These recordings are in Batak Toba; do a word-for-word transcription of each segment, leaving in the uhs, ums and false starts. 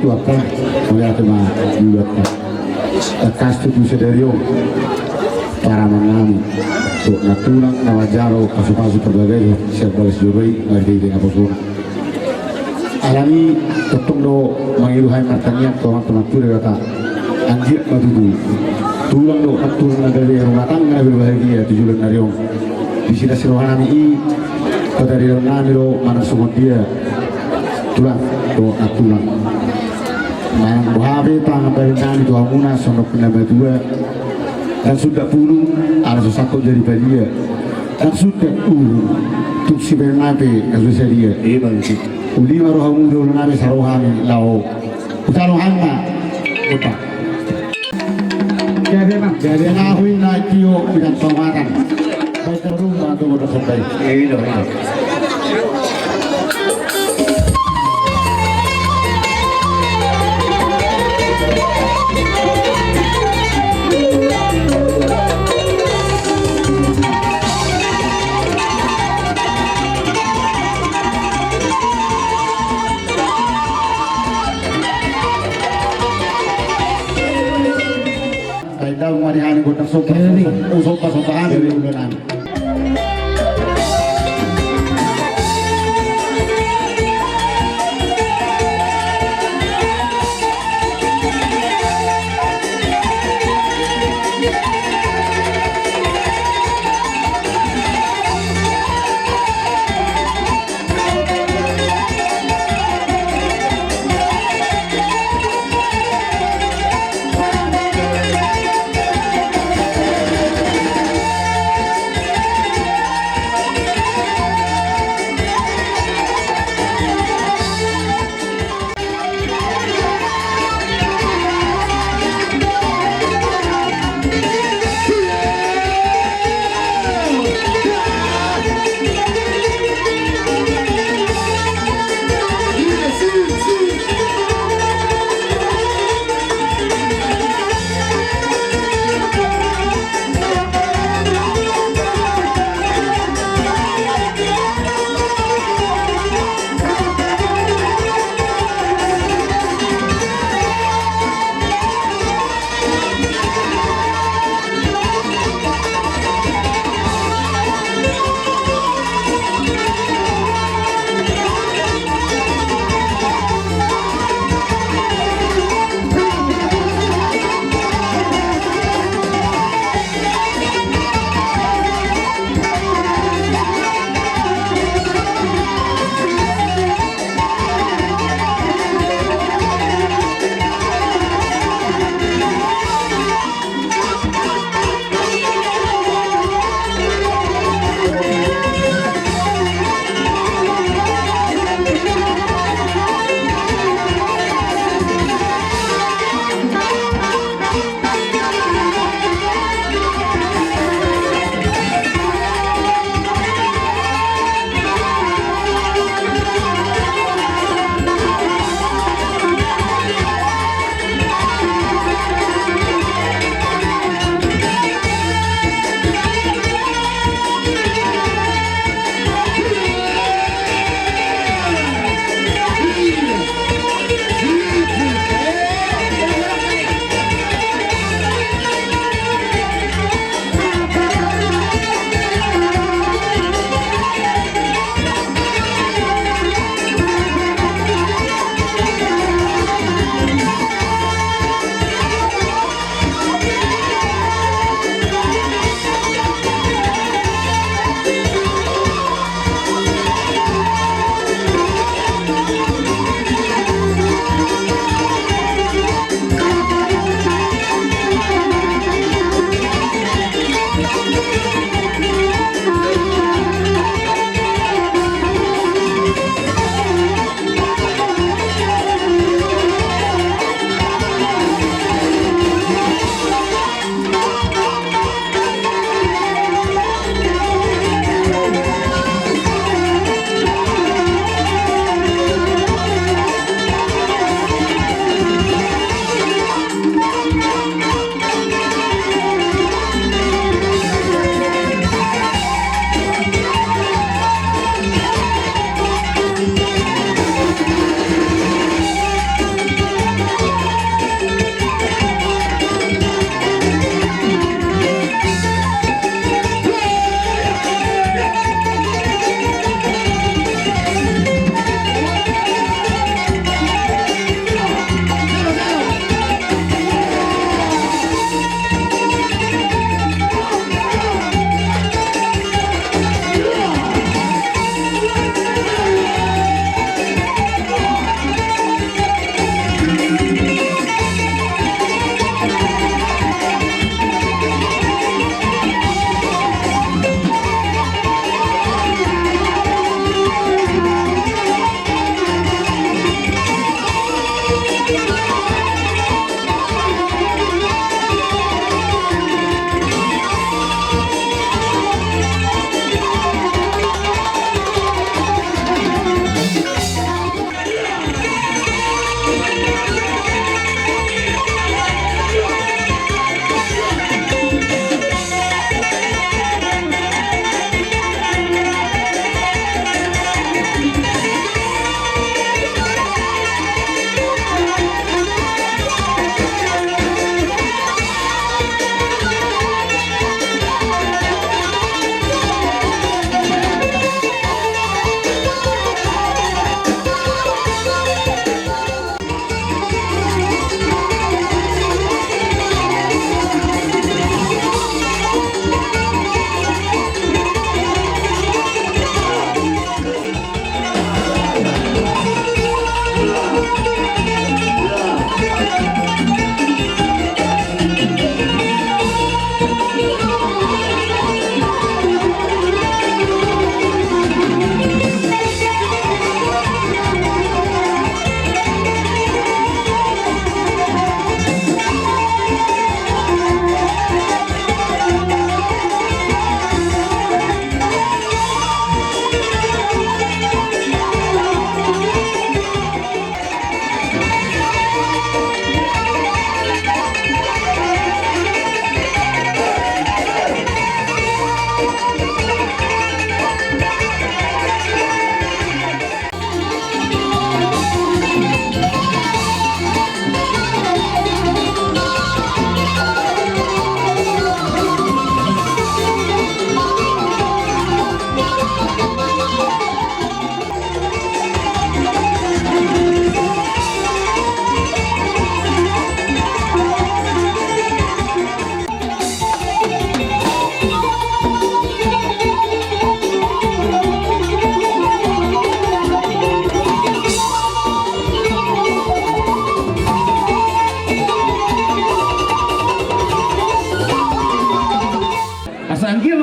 Tuhan, mauliate ma di Tuhanta. Tangkas tutu sadari on, parannon nami tu nantulang na manjalo pasupasu parbagason sian bagas joro i, marhite naposona. Alani tongtong do mangido hami martangiang tu Amanta na martua Debata. Anggiat ma tutu tulang dohot nantulang na gabe rumah tangga na berbahagia tu joloan ni ari on. Di silas ni roha nami i, pataridaon nami do manang songon dia tulang dohot nantulang. Manang boha pe pangabalan nami tu hamuna songon na matua. Ndang sundat pulung ala so sangkot jadi padia. Ndang sundat uhum tung sibaen nami pe na so sadia. Ima tutu. Uli ma rohamu, uli ma roha nami laho. Hujalo hami ma. Otak. Gabe ma. Gabe ma. Nahui na tio ikan tomatan. Baik terus ma tu kota sampai. Ino, ino. Baik, dao ma di hami gondang somba, somba, somba hami di ulanan.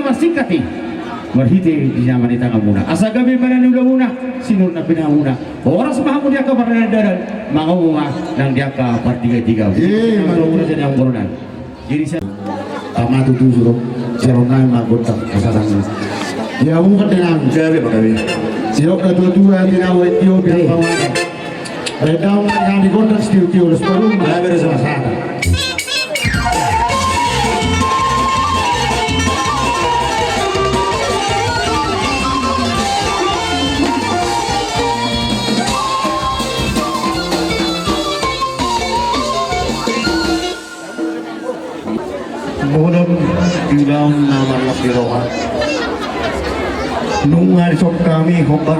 Singkat i, marhite di na ma di tanganmuna. Asa gabe ma na niulamuna, sinur na pinahanmuna. Horas ma hamu di angka pardalandalan, mangomo ma nang di angka partigatiga. Eh, nang ma. Di angka partigatiga. Jadi sa- Tama tutu suruh. Sirong nai ma gondang, asa tangan. Ya, bukan tenang. Gabe, gabe. Sirong na tuatua, tinawa, tio, biar pawana. Baik, daun, yang di gondang, tio, tio, los, palu, ma. Gabe, gabe. Sama-sama. Bolon di ulaon na marlas ni roha. Nunga dison hami hombar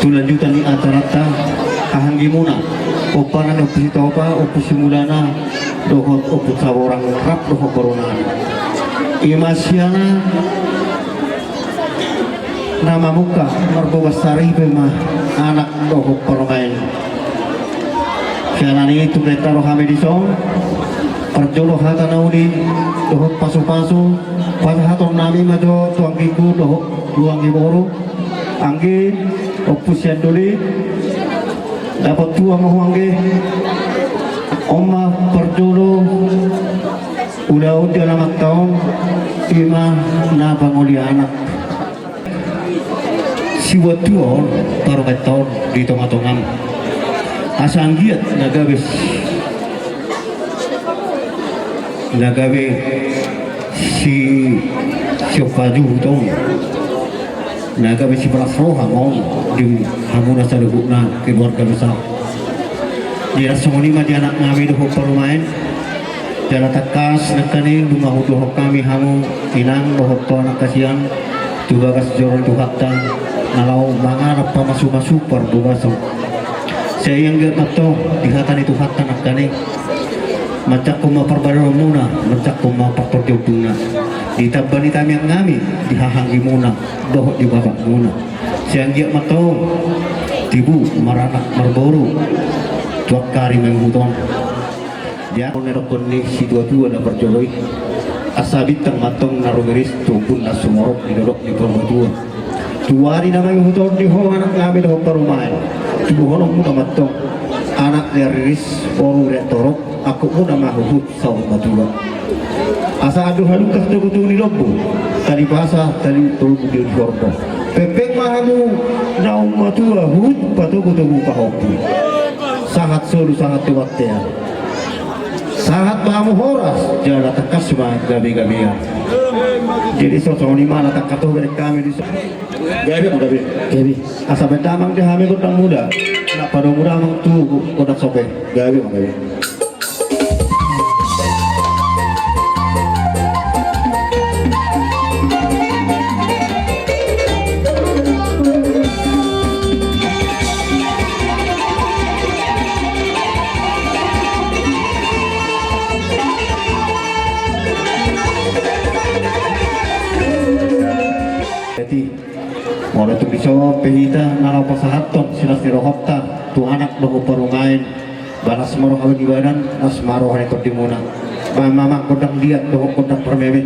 tu lanjutan ni acaranta, hahaanggimuna, pomparan ni Ompu Sitopa, Ompu Simulana, dohot Ompu Saborang rap dohot borunan. I ma sian na mamungka marbogas saripe ma anak dohot parumaen. Sian na i tu menta rohami dison, parjolo hata na uli dohot pasupasu pasahaton nami ma jo tu anggingku dohot tu anggi boru. Anggi, Ompu Siandulit, dapot tua ma ho anggi. On ma parjolo ulaon di alamanta on, i ma na pangoli anak. Sibuat tua on, parumaenta on di tongatongam. Asa anggiat na gabe, na gabe si, si ompaju huton. Na gabe sipalas roha ma on di hamuna saluhutna keluarga besar. Jadi songon i ma di anak nami dohot parumaen. Jala tangkas nangkaning dung hudokhon hami hamu inang dohot tu anak hasian tu bagas joro ni Tuhanta na laho mangalap pamasumasu parbogason. Sai anggiat ma antong di hata ni Tuhanta nangkaning manjangkon ma parbadanonmuna, manjangkon ma partondionna. Ditamba ni tamiang nami di hahaanggimuna dohot di bapakmuna. Sai anggiat ma antong tibu maranak marboru tu angka ari mangihut on. Dia on na dokhon ni situatua na parjolo i. Asa bintang ma antong na rumiris tu ombun na sumorop di dolok ni Purbatua. Tu ari na mangihut on di ho anak nami dohot parumaen, tubuhononmuna ma antong anak na riris, boru na torop, angkupmuna ma huhut saur matua. Asa andor halungkas togutogu ni lombu, tali pasa tali togu di horbo. Pengpeng ma hamu naung matua huhut patogutogu pahompu. Sahat solu sahat tu bontean. Sahat ma hamu horas jala tangkas ma gabegabean. Jadi songon i ma na tangkas tu bereng hami di so- Gabe ma gabe. Gabe. Asa baen damang di hami gondang muda. Na padomu damang tu gondang sope. Gabe ma gabe. Jadi, molo tung dison pe hita na laho pasahathon silas ni rohanta tu anak dohot parumaen, ba las ma roha ni badan, las ma roha ni tondimuna. Baen ma amang gondang liat dohot gondang parmeme.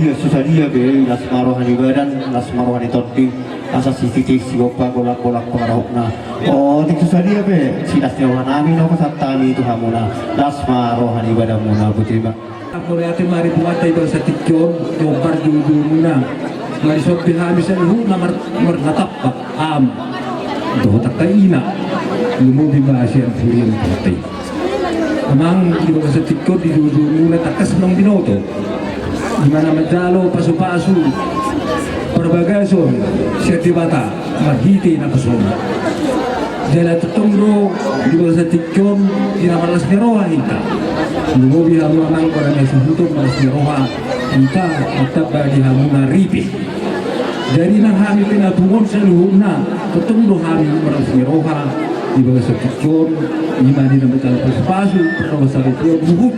Ia so sadia pe, las ma roha ni badan, las ma roha ni tondi, asa sititi sigompa, golanggolang pangarahutna. Otik so sadia pe, silas ni roha nami na hupasahat hami tu hamuna, las ma roha ni badanmuna, botima. Mauliate ma di Tuhanta di bagasan tingki on, di hombar di ujungmuna. Marison pe hami saluhutna mar-, marnatampak, am. Dohot angka ina, lumobi ma sian huria ni Tuhanta i. Amang, di bagasan tingki on di ujungmuna tangkas naung binoto. Ima na manjalo pasupasu parbagason sian Debata marhite naposona. Jala tongtong do di bagasan tingki on di na marlas ni roha hita. Lumobi hamu amang, bona na suhuton marlas ni roha hita, martamba di hamuna ripe. Jadi nang hami pe na pungu on saluhutna, tongtong do hami marlas ni roha di bagasan tingki on, ima di na manjalo pasupasu parbagason huhut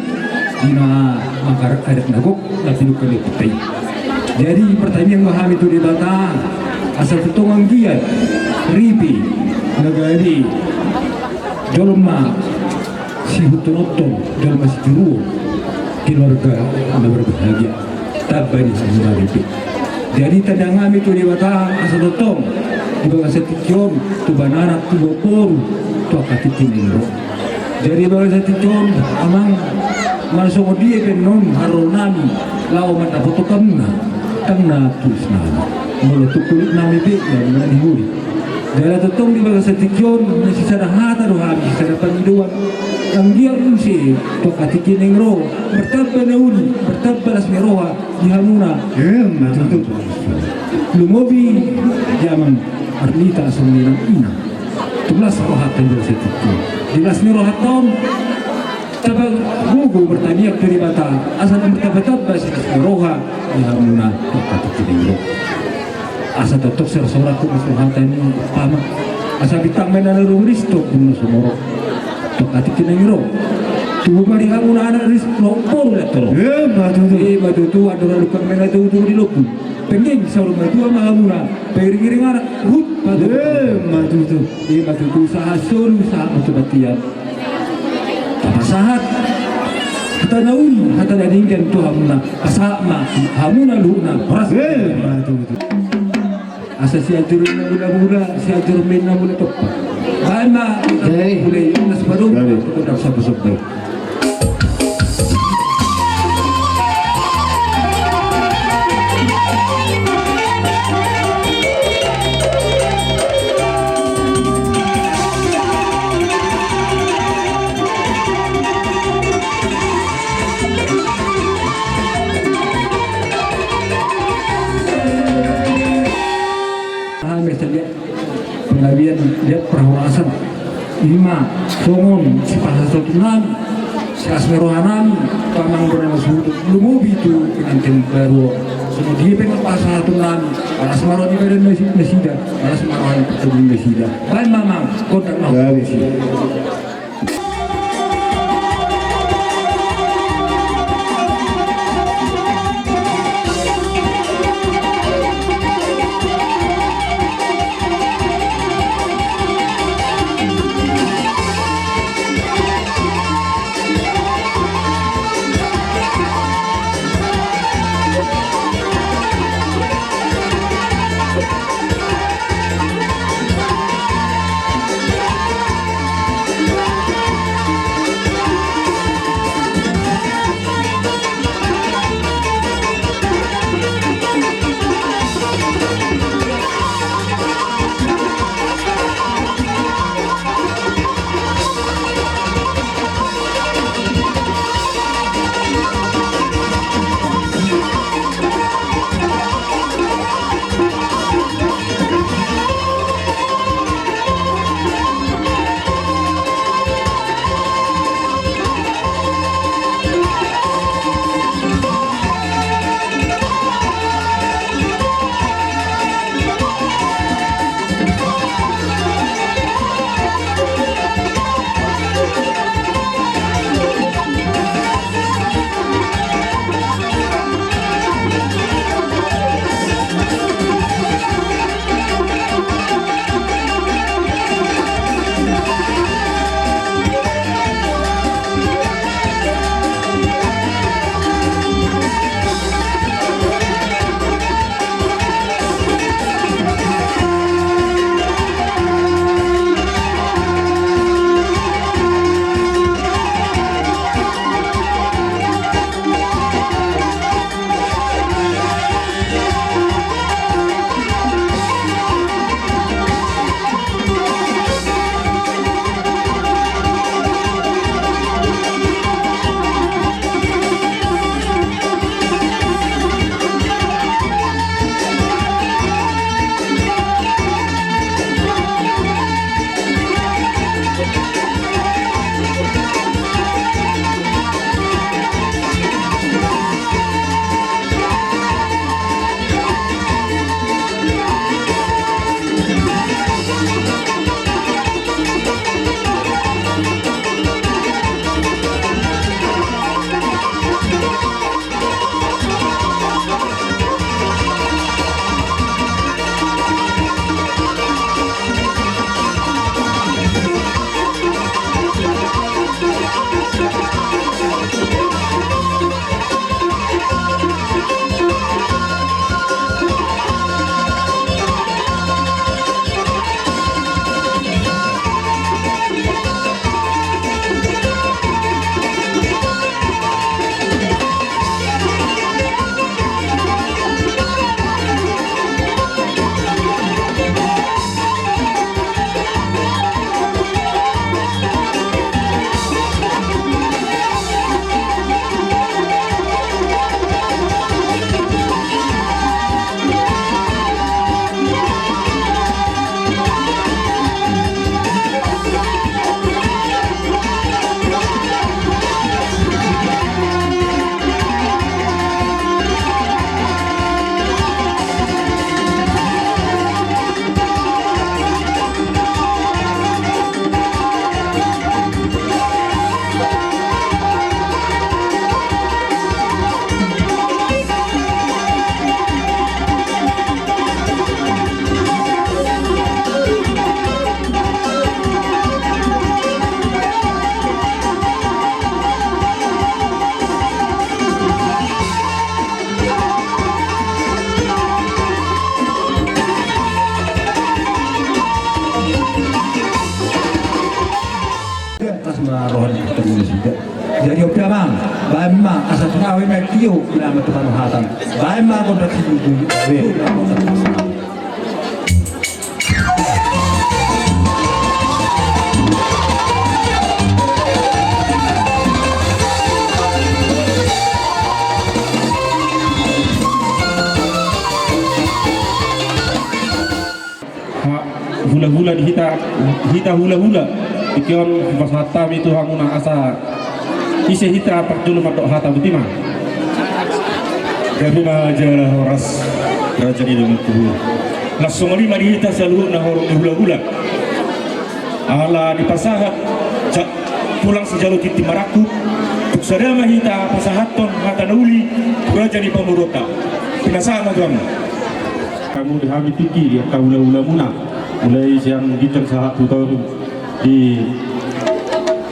di na mangkarak adat na gok na pinungka ni ompunta i. Jadi martangiang ma hami tu Debata asa tongtong anggiat ripe na gabe jolma sihutononton, jolma sitiruon, keluarga na berbahagia, tamba di hamuna ripe. Jadi tangiang hami tu Debata asa tongtong di bagasan tingki on, tu bananak, tu boru, tu angka tingki na ro. Jadi bagasan tingki on amang, molo songon dia pe annon haroro nami laho mandapothon hamuna, ndang na tulus nami, molo tung kulit nami pe na manang ni huri. Jala tongtong di bagasan tingki on na sisada hata do hami, sisada pangidoan, anggiat muse tu angka tingki na ro martamba na uli, martamba las ni roha di hamuna. Emma tutu. Lumobi di amang Arnita songon i nang ina. Tung las rohanta di bagasan tingki on. Di las ni rohanta on tamba gogo martangiang tu Debata asa martambatamba silas ni roha di hamuna tu angka tingki na ro. Asa tongtong sirasora tu las rohanta ni pama. Asa bintang ma na naruris tu ombun na sumorop tu angka tingki na ro. Tubu ma di hamuna anak ris dohot boru na torop. Emma tutu. Emma tutu, andor alukan ma na tubu di lombu. Penggeng saur matua ma hamuna, pengiringiring anak, hut patutu. Emma tutu. Emma tutu, sahat solu, sahat ma tu bontean. Tapasahat hata na uli, hata na denggan tu hamuna, pasahat ma hamuna luhutna, horas. Emma tutu. Asa Sianjur na mula-mula, Sianjur ma na mula tompa. Baen ma, eh, mula i, nas padong, baen. Tukun sapa sapa. Aha, misalnya, panggabean, dia perhorasan. Ima songon sipasahaton nami, silas ni roha nami tu amang bona na suhut, lumobi tu pengantin baru. Songon dia pe na pasahaton nami, las ma roha ni badan nasida, las ma roha ni partabui nasida. Baen ma amang, gondang ma. Baen. Roha ni Tuhan Yesus. Jadi oke, Amang, baen ma asa tu nawe ma tio, ina ma tu hanu hatan. Baen ma gondang si Tuhan. Ha, hulahula di hita, hita hulahula. Tingki on pasahat hami tu hamuna asa ise hita parjolo mandok hata, botima. Gabe ma jala horas, raja ni dongan tubu. Laos songon i ma di hita saluhutna horong ni hulahula. Ala dipasahat ja-, tulang sijalo tintin marangkup. Tung sada ma hita pasahathon hata na uli tu raja ni pamoruonta. Pinasahat ma tu hamu. Hamu di hami tingki di angka hulahulamuna, mulai sian ginjang sahat tu toru, di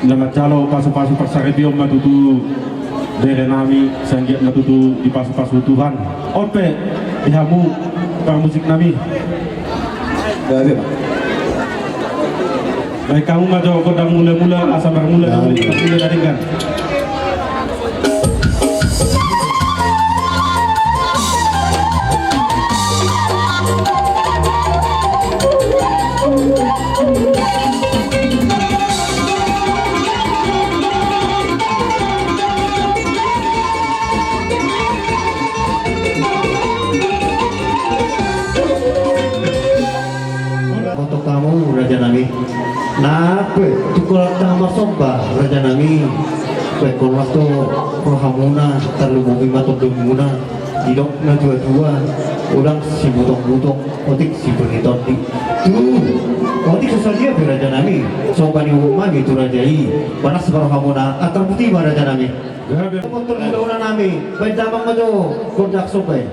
na manjalo pasupasu parsaripeon ma tutu bere nami, sai anggiat ma tutu dipasupasu Tuhan. On pe di hamu parmusik nami. Baen hamu ma jo gondang mulamula asa marmula na uli, marmula na denggan. Botok hamu raja nami. Nang pe, tung holan tahe marsomba raja nami. Baen holan tu rohamuna, tarlumobi ma tondimuna. Didok natuatua, unang sibutokbutok, otik sipangiton di. Tu, otik so sadia pe raja nami. Somba ni uhum nami tu raja i. Panas ma rohamuna, antar buti ma raja nami. Gabe. Botok ni hulahula nami, baen damang ma jo gondang somba i.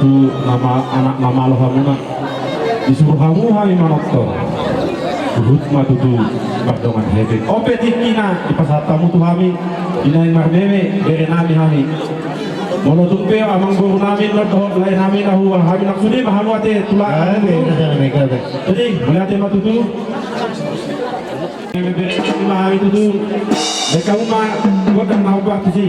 Nama anak na malo hamuna, disuru hamu hami manortor. Huhut ma tutu pardongan hepeng. On pe tingkina dipasahat hamu tu hami, di naeng marmeme bere nami hami. Molo tung pe amangboru nami dohot lae nami na hua hami, nang sude ma hamu ate tulang. Jadi mauliate ma tutu. Meme bere nami ma hami tutu. Baen hamu ma gondang na hombar tusi.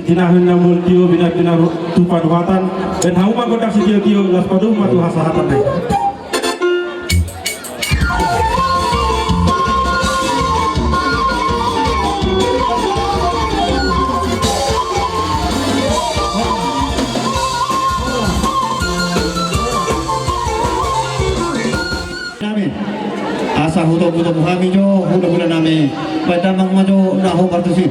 Tinahen na mual tio, binahen na tupa nuhatan, baen hamu ma gondang sitio-tio, laos padomu ma tu hasahatan na i. Nami. Asa hutomu-tomu hami jo, hula-hula nami. Baen damang ma jo na hombar tusi.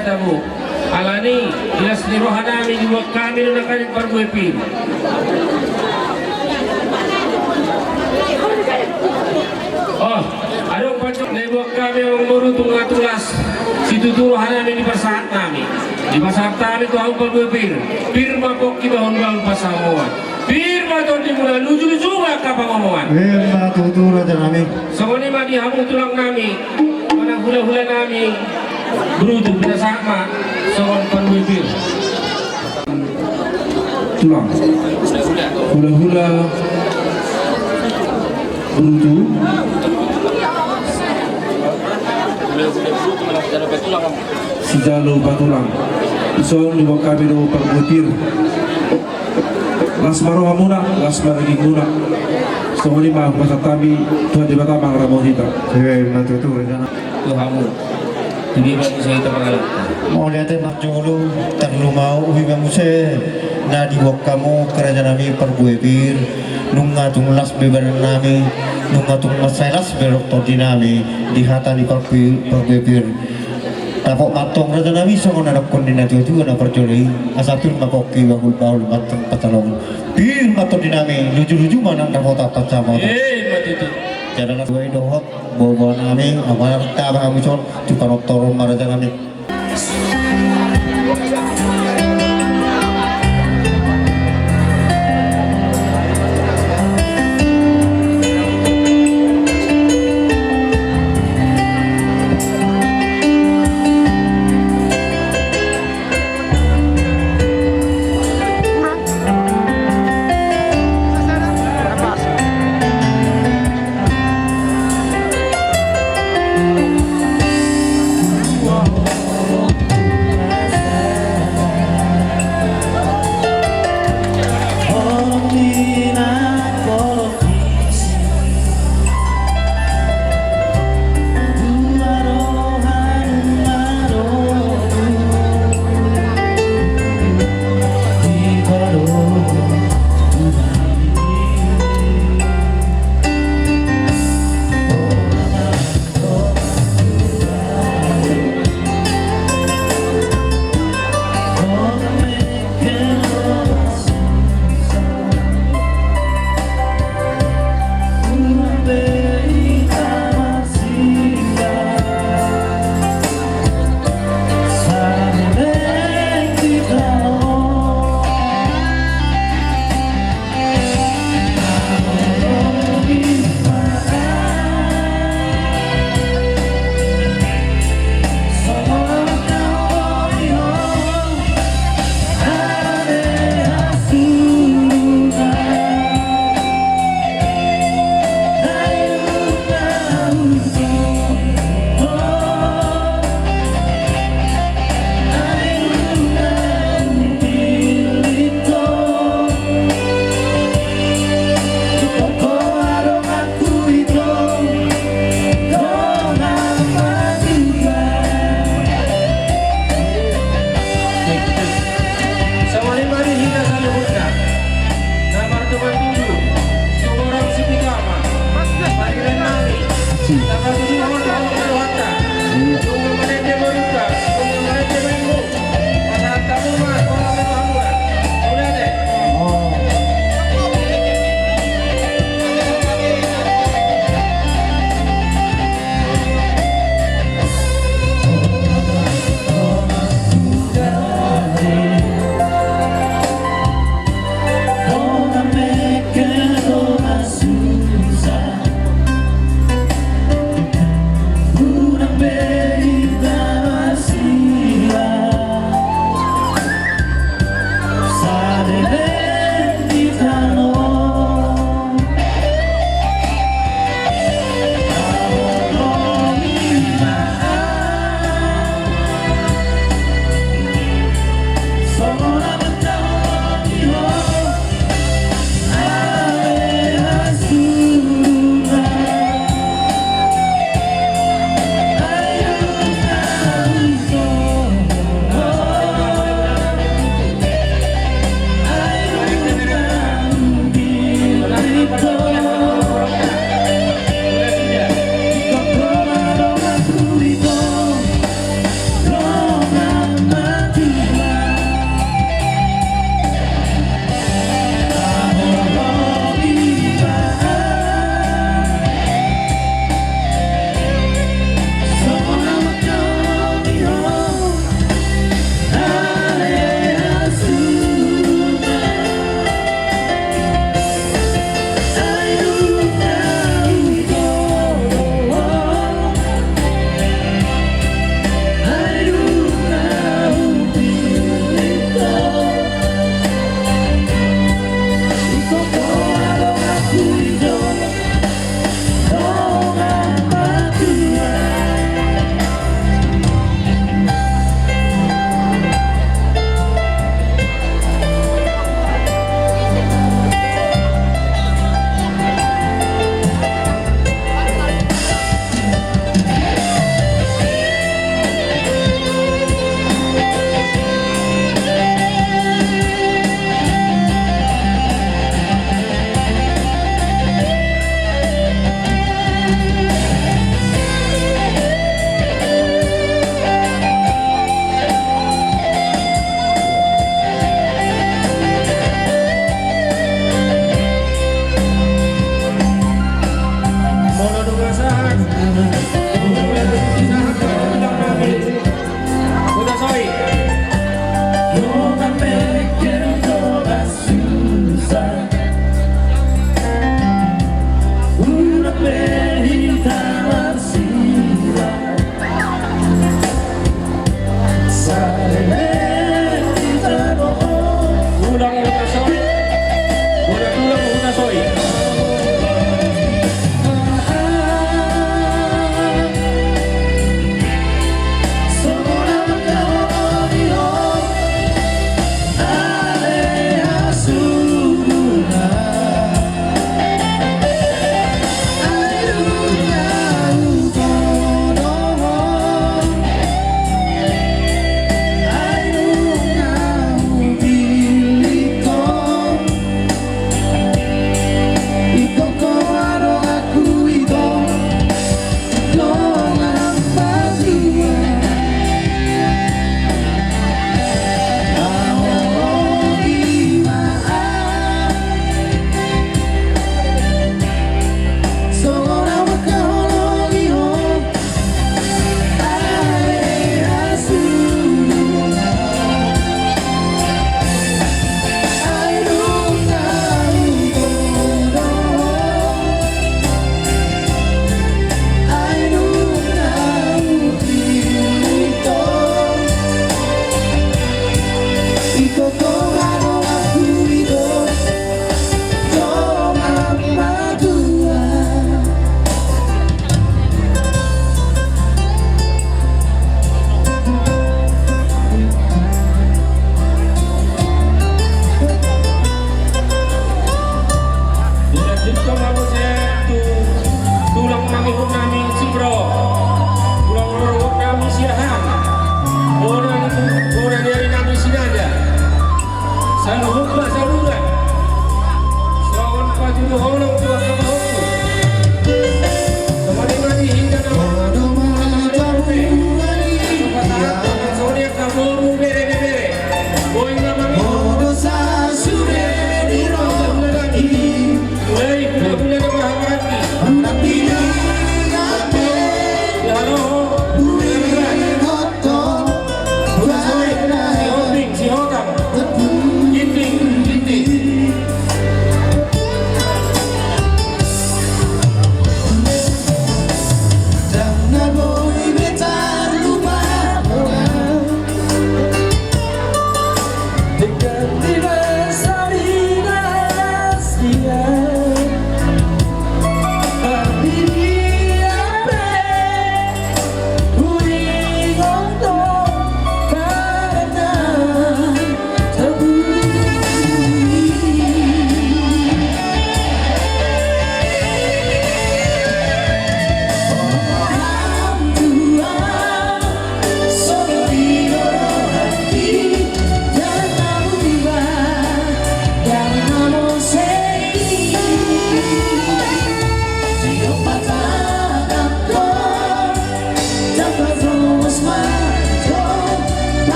Tamu. Alani i, las ni roha nami diboan hami do nangkaning parbue pir. Oh, adong panjang na diboan hami amangboru, tung las situtu roha nami dipasahat nami. Dipasahat nami tu hamu parbue pir. Pir ma pongki bahulbahul pansamotan. Pir ma tondimuna, lujuluju ma angka pangomoan. Ima tutu raja nami. Songon i ma di hamu tulang nami, mana hulahula nami. Brutu, pinasahat ma songon parbue pir. Tulang. Hulahula. Brutu. Sijalo patulang. Dison diboan hami do parbue pir. Las ma rohamuna, las ma dagingmuna. Songon i ma hupasahat hami, Tuhan Debata mangaramoti hita. Ima tutu raja nami. Tu hamu. Tu dia ma muse hita mangalangka. Mauliate ma jolo, tarlumobi ma muse na diboan hamu raja nami parbue pir. Nunga tung las be badan nami, nunga tung mansai las be tondi nami di hata ni parbue pir. Dapot ma antong raja nami songon na didok ni na tuatua na parjolo i, asa pir ma pongki bahulbahul mantong pansalongan. Pir ma tondi nami, lujuluju ma nang dapotan pansamotan. Ima tutu. Jala na tuai dohot boaboa nami, amang taba hamu dison, tu panortoron ma raja nami.